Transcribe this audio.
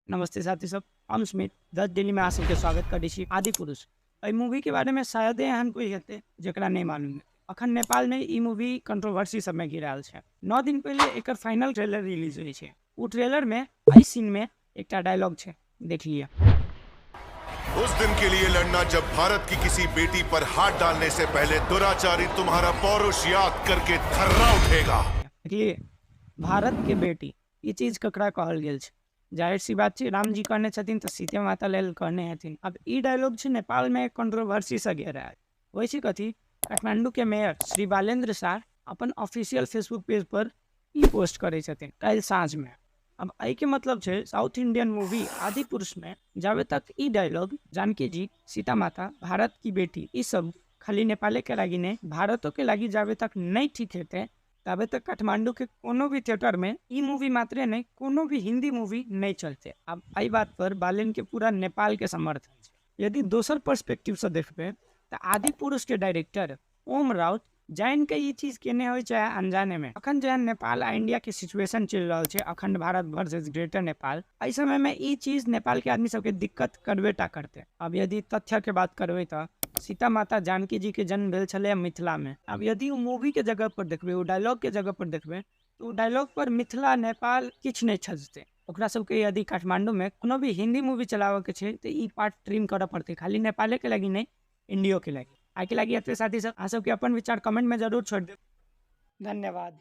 नमस्ते साथी सब, हम स्मित 10 दिल्ली में अहाँ सबके स्वागत करै छी। आदि पुरुष एहि मूवी के बारे में शायदे एहन कोई हेतै जकरा नहीं मालूम है। अखन नेपाल में ई मूवी कंट्रोवर्सी सब में गिरायल छै। 9 दिन पहले एकर फाइनल ट्रेलर रिलीज होइ छै। उ ट्रेलर में एहि सीन में एकटा डायलॉग छै, देख लिअ। उस दिन के लिए लड़ना जब भारत की किसी बेटी पर हाथ डालने से पहले दुराचारी तुम्हारा पौरुष याद करके थर्रा उठेगा। देखिए, भारत के बेटी ई चीज ककरा कहल गेल छै? जाहिर सी बात छै, रामजी कहने छथिन तऽ सीते माता लेल कहने हेथिन। अब ई डायलॉग छै नेपाल में कंट्रोवर्सी से घेरायल। वैसे कथी काठमांडू के मेयर श्री बालेंद्र शाह अपन ऑफिशियल फेसबुक पेज पर ई पोस्ट करै छथिन काल्हि साँझ में। अब एहि के मतलब छै साउथ इंडियन मूवी आदि पुरुष में जाबे तक ई डायलॉग जानकी जी, सीता माता, भारत की बेटी ई सब खाली नेपाले के लागी नहीं भारतों के लागी जाबे तक नहीं ठीक हेतै ताबे तक काठमांडू के कोनो भी थिएटर में ई मूवी मात्रे नहीं कोनो भी हिंदी मूवी नहीं चलते। अब एहि बात पर बालेन के पूरा नेपाल के समर्थन छै। यदि दोसर पर्सपेक्टिव से देखबै तऽ आदि पुरुष के डायरेक्टर ओम राउत जानि के ई चीज केने होइ चाहे अनजाने में, अखन जेहन नेपाल आ इंडिया के सिचुएशन चलि रहल छै, अखंड भारत वर्सेस ग्रेटर नेपाल, एहि समय में ई चीज नेपाल के आदमी सबके दिक्कत करबे टा करते। अब यदि तथ्य के बात करबै तऽ सीता माता जानकी जी के जन्म भेल छलै मिथिला में। अब यदि ओ मूवी के जगह पर देखबै, ओ डायलॉग के जगह पर देखबै तऽ ओ डायलॉग पर मिथिला नेपाल किछु नहि छजतै। ओकरा सबके यदि काठमांडू में कोनो भी हिंदी मूवी चलाबऽ के छै तऽ ई पार्ट ट्रिम करऽ पड़तै, खाली नेपाले के लागी नहि इंडियो के लागी। आइ के लागी एतबे साथी सब, अहाँ सबके अपन विचार कमेंट में जरूर छोड़ि देब। धन्यवाद।